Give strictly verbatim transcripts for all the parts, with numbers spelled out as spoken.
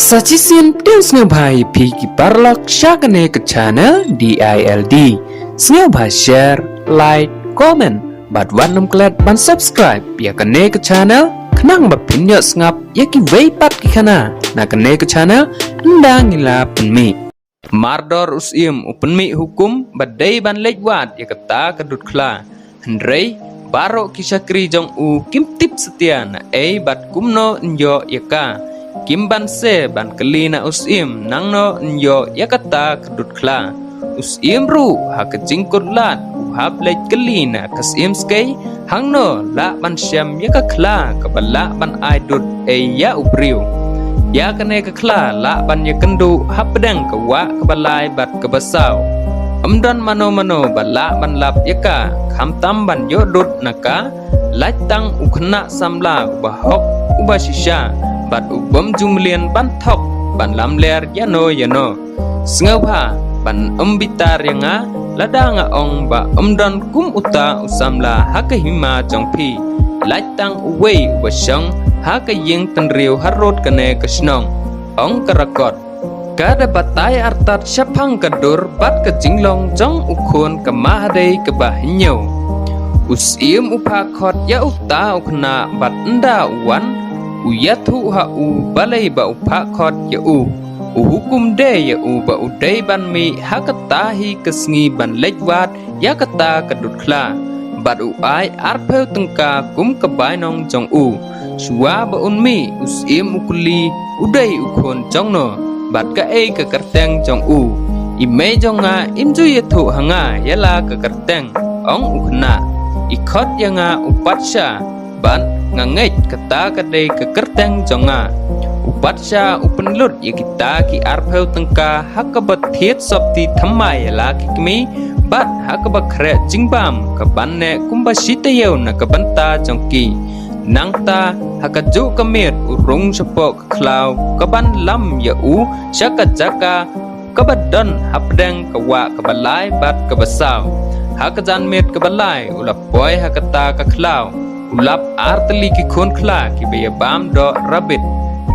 Sa shisien pdiang sngewbha ïa phi ki paralok sha kane ka channel D I L D. Sngewbha share, like, comment bad wat nym klet ban subscribe ïa kane ka channel khnang ba phin ïoh sngap ïa kiwei pat ki khana na kane ka channel ynda ngi la pynmih. Mardor u Syiem u pynmih hukum ba dei ban leit wad ïa kata ka dud khla. Hynrei baroh ki shakri jong u kim tip satia naei bad kumno yn ïoh ïa ka. Kim banse ban kylli na u Syiem nangno yn ïoh ïa kata ka dud khla. U Syiem ruh ha ka jingkut lad u hap leit kylli na ka Syiem Skei hangno lah ban shem ïa ka khla kaba lah ban ai dud ei ïa u briew. Ïa kane ka khla lah ban ïakynduh hapdeng ka wah kaba lai bad kaba saw. Ym don mano mano ba lah ban lap ïa ka, khamtam ban ïoh dud na ka, lait tang u khynnah samla uba hok, uba shisha bad u bym ju mlien ban thok ban lamler ïano ïano. Sngewbha ban ym bitar ïa nga lada nga ong ba ym don kum uta u samla ha ka hima jong phi. Lait tang uwei uba shong ha ka ïing tynriew harud kane ka shnong, ong ka rakot. Ka da batai artat shaphang ka dur bad ka jinglong jong u khun ka Mahadei kaba hynñiew. U Syiem u phah khot ïa uta u khynnah bad ynda u wan u ïathuh ha u balei ba u phah khot ïa u. U hukum de ïa u ba u dei ban mih ha kata hi ka sngi ban leit wad ïa kata ka dud khla. Bad u ai arphew tyngka kum ka bainong jong u. Shuwa ba un mih u Syiem u kylli u dei u khun jongno bad kaei ka kyrteng jong u. I mei jong nga im ju ïathuh ha nga ïa la ka kyrteng, ong u khynnah. I khot ïa nga u Patsha bad nga ngeit kata ka dei ka kyrteng jong nga. U Patsha u pynlut ïa kita ki arphew tyngka ha kaba thied sopti thymmai ïa la ki kmie bad ha kaba khreh jingbam ka ban neh kumba shi taïew na ka bynta jong ki. Nangta ha kajuh ka miet u rung shapoh ka khlaw ka ban lam ïa u sha ka jaka kaba don hapdeng ka wah kaba lai bad kaba saw. Ha ka janmiet kaba lai u la poi ha kata ka khlaw. U lap ar tylli ki khun khla kiba ïa bam doh rabit.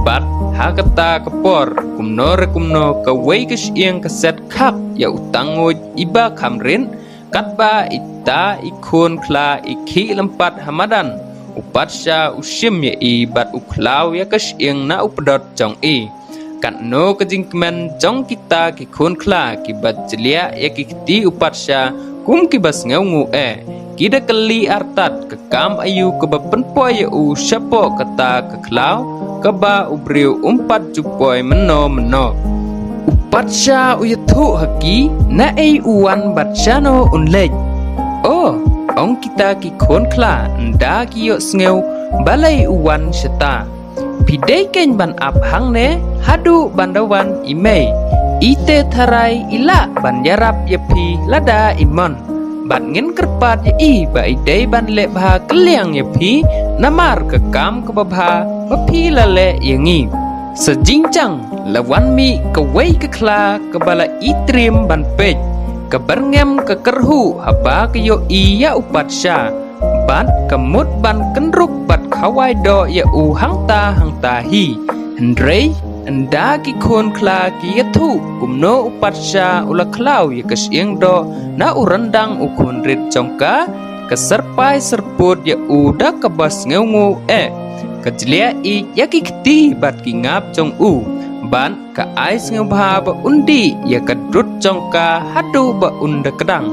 Bad ha kata ka por kumno re kumno kawei ka shyieng ka set khap ïa u tanguid iba kham rit. Katba ita i khun khla i khih lympat ha madan, u Patsha u shim ïa i bad u khlaw ïa ka shyieng na u pdot jong i. Katno ka jingkmen jong kita ki khun khla kiba jliah ïa ki kti u Patsha kum kiba sngewnguh eh. Ki da kylli artat ka kam aïu kaba pynpoi ïa u shapoh kata ka khlaw kaba u briew um pat ju poi mynno mynno. U Patsha u ïathuh ha ki naei u wan bad shano un leit. O, ong kita ki khun khla ynda ki ïohsngew balei u wan shata. Phi dei keiñ ban ap hangne haduh ban da wan i mei. I te tharai i lah ban ïarap ïa phi lada i mon. Bad ngin kyrpad ïa i ba i dei ban leh bha kylliang ïa phi namar ka kam kaba bha ba phi la leh ïa ngi. Sa jingjang la wan mih kawei ka khla kaba la i triem ban peit. Ka byrngem ka kyrhuh haba ka ïohi ïa u Patsha. Bad ka mut ban kynrup bad khawai doh ïa u hangta hangta hi. Hynrei ynda ki khun khla ki ïathuh kumno u Patsha u la khlaw ïa ka shyieng doh na u ryndang u khun rit jong ka, ka syrpai syrpud ïa u da kaba sngewnguh eh. Ka jliah ïa ki kti bad ki ngap jong u. Bad ka ai sngewbha ba un dih ïa ka dud jong ka haduh ba un da kdang.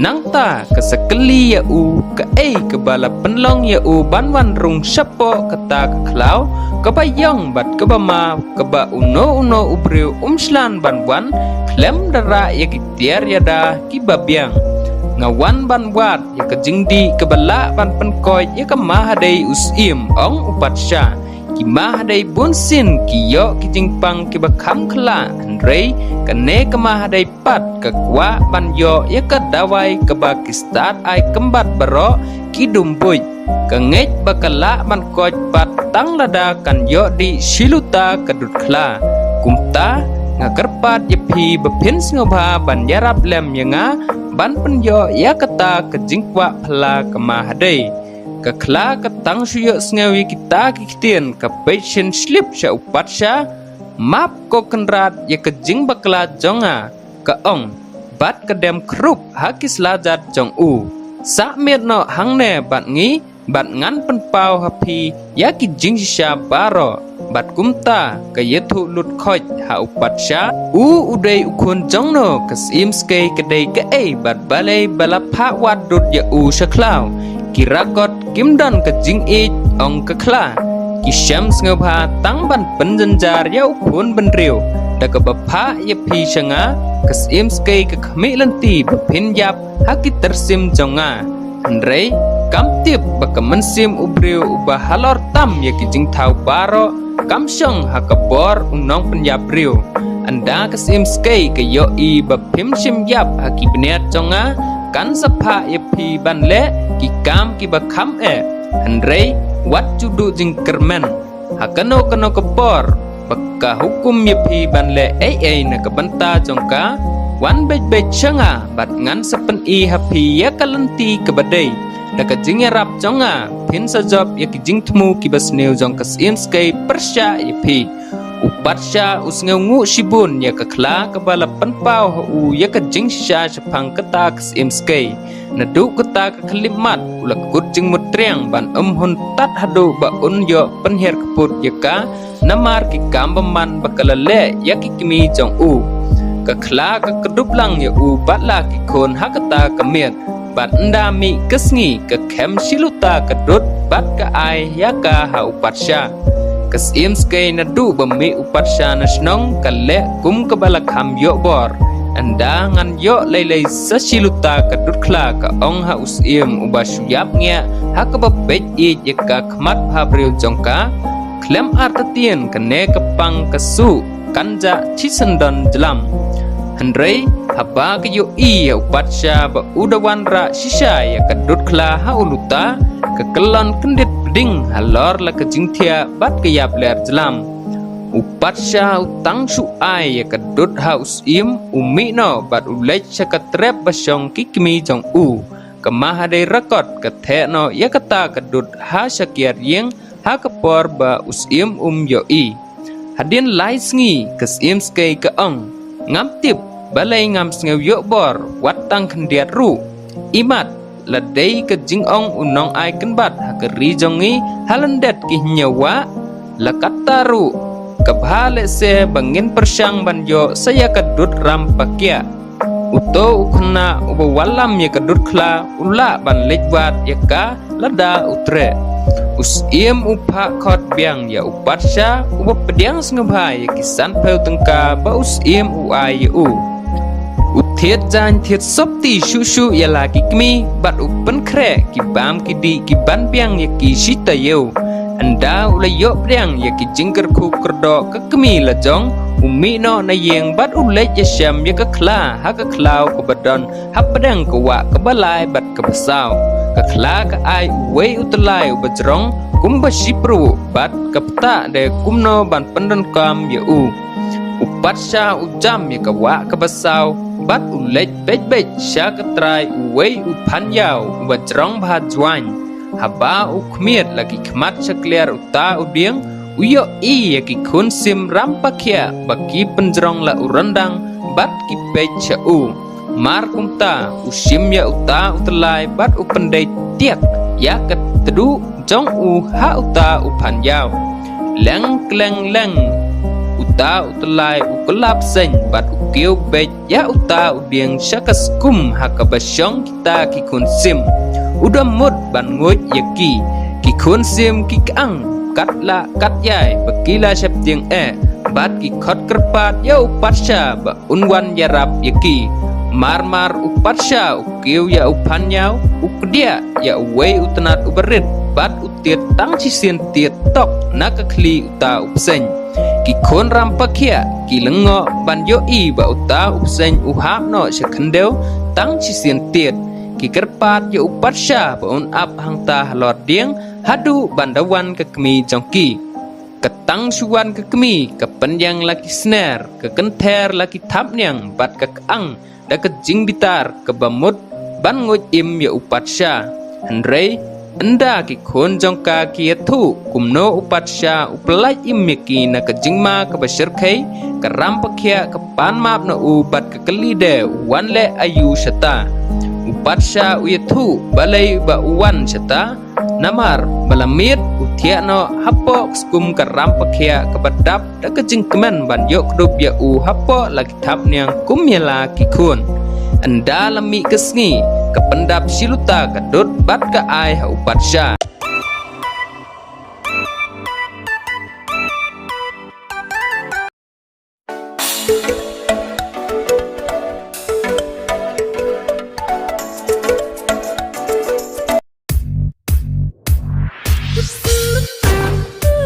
Nangta ka sa kylli ïa u kaei kaba la pynlong ïa u ban wan rung shapoh kata ka khlaw kaba ïong bad kaba ma kaba uno uno u briew um shlan ban wan khlem da rah ïa ki tiar ïada kiba biang. Nga wan ban wad ïa ka jingdih kaba lah ban pynkoit ïa ka Mahadei u Syiem, ong u Patsha. Ki Mahadei bunsien ki ïoh ki jingpang kiba kham khla, hynrei kane ka Mahadei pat ka kwah ban ïoh ïa ka dawai kaba ki stad ai kymbat baroh ki dum buit. Ka ngeit ba ka lah ban koit pat tang lada kan ïoh dih shi luta ka dud khla. Kumta nga kyrpad ïa phi ba phin sngewbha ban ïarap lem ïa nga ban pynïoh ïa kata ka jingkwah phylla ka Mahadei. Ka khla ka tang shu ïohsngew ïa kita ki ktien ka peit shin slip sha u Patsha. Map ko Kynrad ïa ka jingbakla jong nga, ka ong, bad ka dem khrup ha ki slajat jong u. Sah miet noh hangne bad ngi, bad ngan pynpaw ha phi ïa ki jingshisha baroh. Bad kumta ka ïathuh lut khoit ha u patsha, u u dei u khun jongno, ka Syiem Skei ka dei kaei, bad balei ba la phah wad dud ïa u sha khlaw. Ki rakot kim don ka jingïeit, ong ka khla. Ki shem sngewbha tang ban pynjynjar ïa u khun bynriew da kaba phah ïa phi sha nga, ka Syiem Skei ka khmih lynti ba phin ïap ha ki tyrsim jong nga. Hynrei kam tip ba ka mynsiem u briew uba halor tam ïa ki jingthaw baroh kam shong ha ka bor u nongpynïap briew. Ynda ka Syiem Skei ka ïohi ba phim shym ïap ha ki bniat jong nga, kan sa phah ïa phi ban leh ki kam kiba kham eh. Hynrei wat ju duh jingkyrmen. Ha kano kano ka por ba ka hukum ïa phi ban leh ei ei na ka bynta jong ka, wan beit beit sha nga bad ngan sa pyni ha phi ïa ka lynti kaba dei. Da ka jingïarap jong nga phin sa jop ïa ki jingthmu kiba sniew jong ka Syiem Skei pyrshah ïa phi. U patsha u sngewnguh shibun ïa ka khla kaba la pynpaw ha u ïa ka jingshisha shaphang kata ka Syiem Skei. Naduh kata ka khyllipmat u la kut jingmut triang ban ym hun tad haduh ba un ïoh pynhiar kput ïa ka, namar ki kam bymman ba ka la leh ïa ki kmie jong u. Ka khla ka kdup lang ïa u bad la ki khun ha kata ka miet. Bad ynda mih ka sngi ka khem shi luta ka dud bad ka ai ïa ka ha u patsha. Ka Syiem Skei naduh ba mih u patsha na shnong ka leh kum kaba la kham ïoh bor. Ynda ngan ïoh lei lei sa shi luta ka dud khla, ka ong ha u Syiem uba shu ïap ngiah ha kaba peit ïeit ïa ka khmat bhabriew jong ka. Khlem artatien kane ka pang ka suh kan jah shisyndon jlam. Hynrei haba ka ïohi ïa u patsha ba u da wanrah shisha ïa ka dud khla ha u luta, ka kyllon kyndit pding halor la ka jingthiah bad ka ïap ler jlam. U patsha u tang shu ai ïa ka dud ha u Syiem, u mih noh bad u leit sha ka trep ba shong ki kmie jong u. Ka Mahadei Rakot ka theh noh ïa kata ka dud ha shakiar ïing ha ka por ba u Syiem um ïohi. Hadien lai sngi ka Syiem Skei ka ong, ngam tip balei ngam sngew ïoh bor wat tang khyndiat ruh. Imat la dei ka jingong u nongai kynbat ha ka ri jong ngi ha lyndet ki hynñiew wah. La katta ruh ka bha lehse ba ngin pyrshang ban ïoh sa ïa ka dud ram pakiah. Uto u khynnah uba wallam ïa ka dud khla u lah ban leit wad ïa ka lada u treh. U Syiem u phah khot biang ïa u patsha uba pdiang sngewbha ïa ki sanphew tyngka ba u Syiem u ai ïa u. U thied jaiñ thied sopti shuh shuh ïa la ki kmie bad u pynkhreh ki bam ki dih ki ban biang ïa ki shi taïew. Ynda u la ïoh pdiang ïa ki jingkyrkhu kyrdoh ka kmie lajong, u mih noh na ïing bad u leit ïashem ïa ka khla ha ka khlaw kaba don hapdeng ka wah kaba lai bad kaba saw. Ka khla ka ai uwei u tyllai uba jrong kumba shi pruh bad ka ptah de kumno ban pyndonkam ïa u. U patsha u jam ïa ka wah kaba saw bad u leit beit beit sha ka trai uwei u phanïaw uba jrong bha jwaiñ. Haba u khmied la ki khmat sha kliar uta u dieng, u ïohi ïa ki khun sim ram pakiah ba ki pynjrong la u ryndang bad ki peit sha u. Mar kumta u shim ïa uta u tyllai bad u pyndei tiak ïa ka tduh jong u ha uta u phanïaw. Leng kleng leng uta u tyllai u kylla bseiñ bad u kiew beit ïa uta u dieng sha ka skum ha kaba shong kita ki khun sim. U da mut ban nguid ïa ki. Ki khun sim ki kyang kat lah kat ïai ba ki la sheptieng eh bad ki khot kyrpad ïa u patsha ba un wan ïarap ïa ki. Mar mar u patsha u kiew ïa u phanïaw, u kdiah ïa uwei u tnat uba rit bad u tied tang shisien tied tok na ka khlieh uta u bseiñ. Ki khun ram pakiah ki lyngngoh ban ïohi ba uta u bseiñ u hap noh sha khyndew tang shisien tied. Ki kyrpad ïa u patsha ba un ap hangta halor dieng haduh ban da wan ka kmie jong ki. Ka tang shu wan ka kmie ka pynïeng la ki sner, ka kynther la ki thapniang bad ka kyang da ka jingbitar kaba mut ban nguid im ïa u patsha. Hynrei Ynda ki khun jong ka ki ïathuh kumno u Patsha u pyllait im ïa ki na ka jingma kaba shyrkhei, ka Rampakhiah ka pan map na u bad ka kylli de u wan leh aïu shata. U Patsha u ïathuh balei ba u wan shata, namar ba la miet u thiah noh hapoh skum ka Rampakhiah kaba dap da ka jingkmen ban ïoh kdup ïa u hapoh la ki thapniang kum ïa la ki khun. Ynda la mih ka sngi, ka pyndap shi luta ka dud bad ka ai ha u Patsha.